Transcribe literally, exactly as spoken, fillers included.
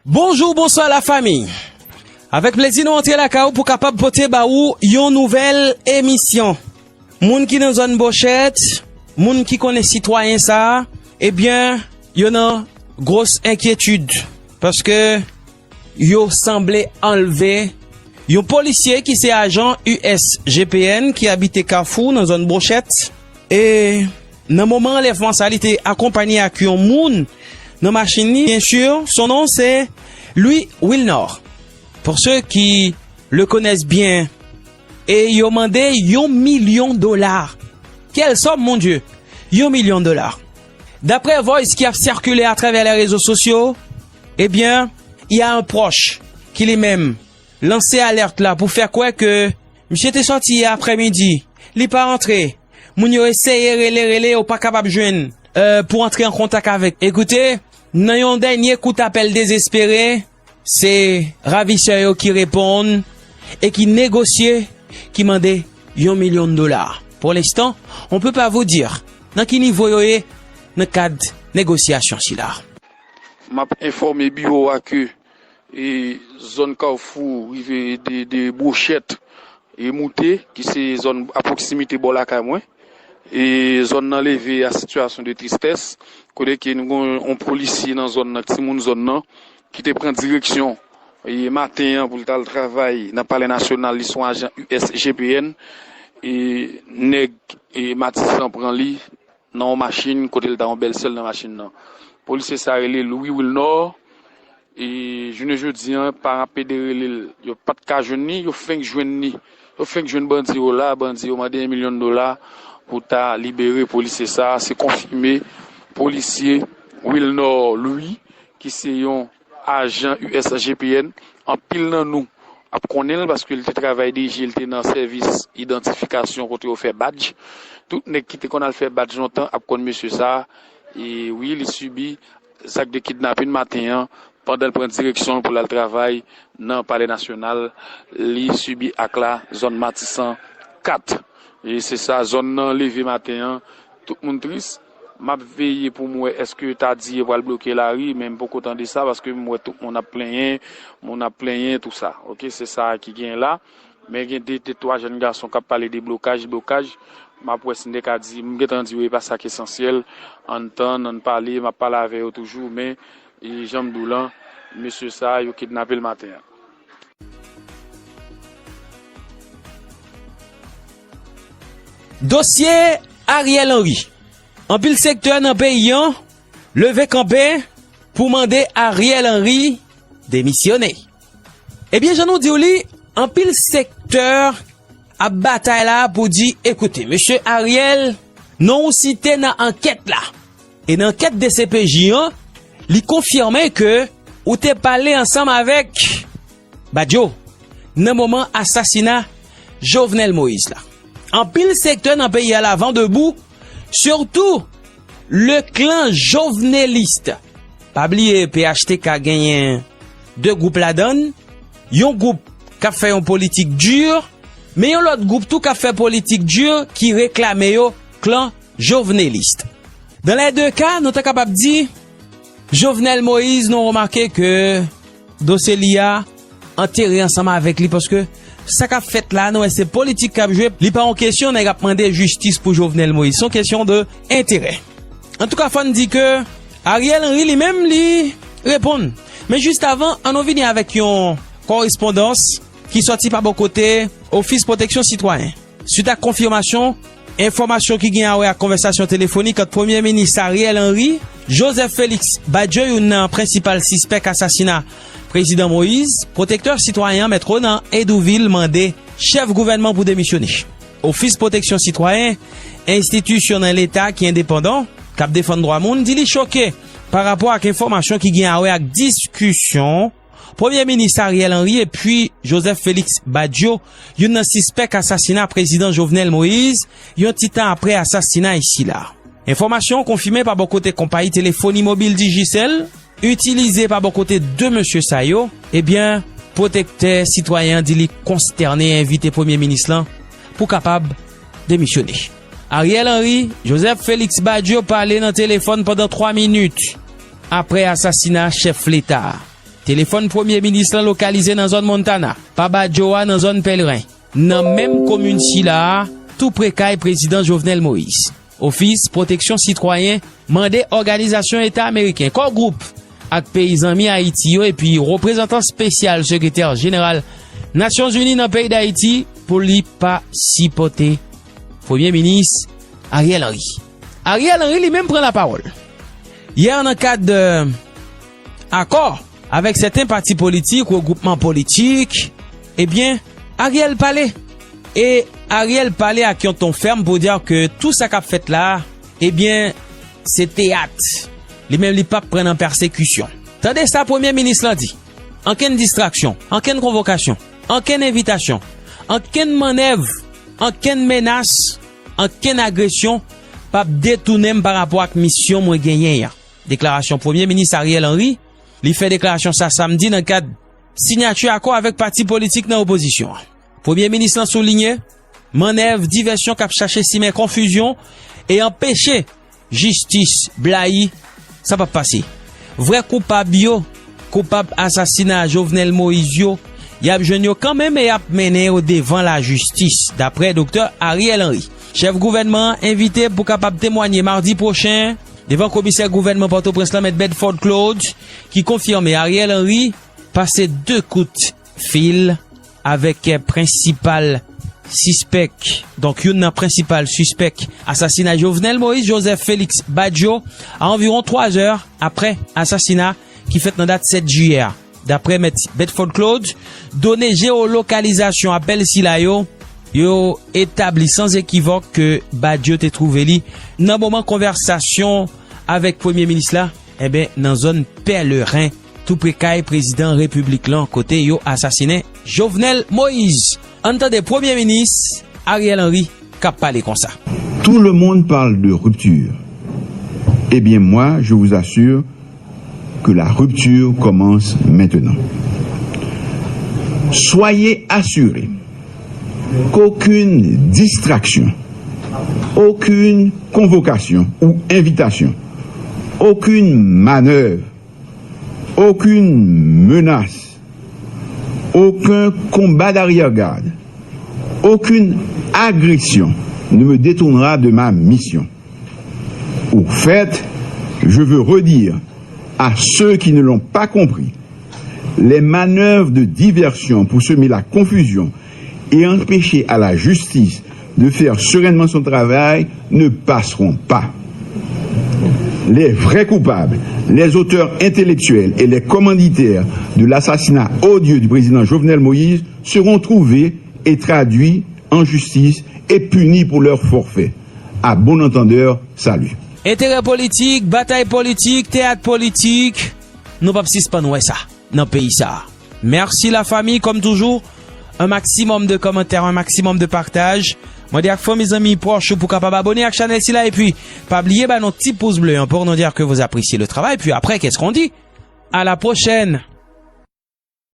Bonjou, bonswa lafanmi. Avèk plezi nou antre lakay ou pou kapab pote ba ou yon nouvèl emisyon. Moun ki nan zòn Bochèt, moun ki konnen sitwayen sa a, ebyen, yo nan gwòs enkyetid. Paske yo sanble anlve yon polisye ki se ajan U S G P N ki abite Kafou nan zòn Bochèt. E nan moman anlèvman sa, li te akonpanye ak yon moun nan machin li. Byen si, son non se Louis Wilnor. Pour ceux qui le connaissent bien, e yo mande yon milyon dola. Quelle somme, mon Dieu? Yon milyon dola. Daprè voice ki ap sikile atravè les réseaux sociaux, ebyen, il y a un proche ki li menm lanse alèt la pou fè kwè ke misye te sòti yè aprèmidi, li pa antre. Moun yo eseye rele, rele, yo pa kapab jwenn, euh, pou antre an kontak avèk. Ekoute, nan yon dènye kout apèl dezespere, se ravisè yo ki reponn e ki negosye, ki mande yon milyon dola. Pour l'instant, on peut pas vous dire nan ki nivo yo ye nan kad negosyasyon sila. M ap enfòme biwo a ke, e, zòn Kafou rive de, de Bwochèt e moute, ki se zòn a pwoksimite bò lakay mwen. E zòn nan leve a sitiyasyon de tristès, kote ke nou gen yon polisye nan zòn nan, timoun zòn nan, ki te pran direksyon, e, maten an pou l t al travay nan Palè Nasyonal, li se yon ajan U S G P N, e nèg, e, Matisan pran li nan yon machin, kote l ta yon bèlsè l nan machin nan. Polisye sa rele Louis Wilnor, e jounen jodi an, paran ap ede rele l, yo pa t ka jwenn li, yo fenk jwenn li. Yo fenk jwenn bandi yo la, bandi yo mande yon milyon dola pou ta libere polisye sa. Se konfime polisye Wilnor Louis, ki se yon ajan U S G P N. Anpil nan nou ap konnen l paske l te travay D J, l te nan sèvis idantifikasyon kote yo fè badj. Tout nèg ki te konn al fè badj lontan ap konn mesye sa. E wi, li sibi zak de kidnapin maten an, pandan l pran direksyon l pou l al travay nan Palè Nasyonal, li sibi ak la zòn Matisan kat. E se sa, zòn nan leve maten an, tout moun tris. M ap veye pou m wè èske Tadiye pral bloke lari, men m poko tande sa, paske m wè tout moun ap plenyen, moun ap plenyen, tou sa. Oke, se sa ki gen la. Men gen de, de, twa jèn gason k ap pale de blokaj, blokaj. M ap wè si m te ka di, m gentan di w, e pa sa k esansyèl. Ann tann, ann pale, m ap pale avè yo toujou, men, e, jan m di w lan, mesye sa a, yo kidnape l maten an. Dosye Ariel Henry. Anpil sektè nan peyi an leve kanpe pou mande Ariel Henry demisyone. Ebyen, jan nou di w li, anpil sektè ap batay la pou di, ekoute, mesye Ariel, non w site nan ankèt la. E nan ankèt D C P J an, li konfime ke ou te pale ansanm avèk Badio nan moman asasina Jovenel Moïse la. Anpil sektè nan peyi a, la van debou, sitou le clan joveneliste. Pa bliye, P H T K genyen de gwoup ladan l. Yon gwoup k ap fè yon politik di, men yon lòt gwoup tou k ap fè politik di ki reklame yo clan joveneliste. Dans les deux cas, nou ta kapab di, Jovenel Moïse, nou remake ke dosye li a antere ansanm avèk li, paske sa k ap fèt la, nou wè se politik k ap jwe. Li pa yon kesyon nèg ap mande jistis pou Jovenel Moïse. Se yon kesyon de enterè. Antouka, fò n di ke Ariel Henry li menm, li reponn. Men jis avan, ann nou vini avèk yon korespondans ki sòti pa bò kote Ofis Pwoteksyon Sitwayen. Swit ak konfimasyon enfòmasyon ki gen a wè ak konvèsasyon telefonik ant Premye Minis Ariel Henry, Joseph Félix Badio, youn nan prensipal sispèk asasina Prezidan Moïse, pwotektè sitwayen an, Mèt Ronan Hédouville, mande chèf gouvènman pou demisyone. Ofis Pwoteksyon Sitwayen, enstitisyon nan Leta ki endepandan, k ap defann dwa moun, di li choke pa rapò ak enfòmasyon ki gen a wè ak diskisyon Premye Minis Ariel Henry epi Joseph Félix Badio, youn nan sispèk asasina Prezidan Jovenel Moïse, yon ti tan apre asasina isi la. Enfòmasyon an konfime pa bò kote konpayi telefoni mobil Digicel, itilize pa bò kote de mesye sa yo, ebyen, pwotektè sitwayen an di li konstène e envite Premye Minis lan pou kapab demisyone. Ariel Henry, Joseph Félix Badio pale nan telefòn pandan twa minit apre asasina chèf Leta a. Telefòn premye minis lan lokalize nan zòn Montana, pa Badjo a nan zòn Pèlren, nan menm komin sila a, tou pre kay prezidan Jovenel Moïse. Ofis Pwoteksyon Sitwayen mande òganizasyon Eta Ameriken, Core Group, ak peyi zanmi Ayiti yo epi reprezantan espesyal sekretè jeneral Nasyonzini nan peyi Dayiti pou li pa sipòte Premye Minis Ariel Henry. Ariel Henry li menm pran lapawòl. Yè nan kad, euh, akò avèk sèten pati politik, regwoupman politik, ebyen, Ariel pale. E Ariel pale ak yon ton fèm pou di ke tou sa k ap fèt la, ebyen, se teyat. Li menm li p ap pran nan pèsekisyon. Tande sa premye minis lan di. Ankenn distraksyon, ankenn konvokasyon, ankenn envitasyon, ankenn mannèv, ankenn menas, ankenn agresyon p ap detounen m pa rapò ak misyon mwen genyen an. Deklarasyon premye minis Ariel Henry, li fè deklarasyon sa samdi nan kad siyati akò avèk pati politik nan opozisyon an. Premye minis lan soulinye, mannèv divèsyon k ap chache simen konfizyon e anpeche jistis blayi, sa p ap pase. Vrè koupab yo, koupab asasina Jovenel Moïse yo, y ap jwenn yo kanmenm e y ap mennen yo devan lajistis, daprè Doktè Ariel Henry. Chèf gouvènman an envite pou kapab temwanye madi pwochen devan komisè gouvènman Pòtoprens lan, Mèt Bedford Claude, ki konfime Ariel Henry pase de kout fil avèk prensipal sispèk, donk youn nan prensipal sispèk asasina Jovenel Moïse, Joseph Félix Badio, a anviwon twa zè aprè asasina ki fèt nan dat sèt jiyè a. Daprè Mèt Bedford Claude, done jewolokalizasyon apèl sila yo, yo etabli san ekivòk ke Badio te twouve li nan moman konvèsasyon avèk premye minis la, enben, nan zòn Pèleren, tou pre kay prezidan repiblik lan, kote yo asasinen Jovenel Moïse. Ann tande premye minis Ariel Henry k ap pale konsa. Tout le monde parle de rupture. Eh bien, moi, je vous assure que la rupture commence maintenant. Soyez assurés qu'aucune distraction, aucune convocation ou invitation, aucune manœuvre, aucune menace, aucun combat d'arrière-garde, aucune agression ne me détournera de ma mission. Au fait, je veux redire à ceux qui ne l'ont pas compris, les manœuvres de diversion pour semer la confusion et empêcher à la justice de faire sereinement son travail ne passeront pas. Les vrais coupables, les auteurs intellectuels et les commanditaires de l'assassinat odieux du président Jovenel Moïse seront trouvés et traduits en justice et punis pour leurs forfaits. À bon entendeur, salut. Enterè politik, batay politik, teyat politik, nou p ap sispann wè sa nan peyi sa a. Mèsi lafanmi, kòm toujou, un maximum de commentaires, un maximum de partage. Mande ak fanmi, zanmi, pwòch ou pou kapab abone ak chanèl sila, epi pa bliye ba nou ti pous ble an pou nou di ke vous appréciez le travail, puis après, qu'est-ce qu'on dit? À la prochaine!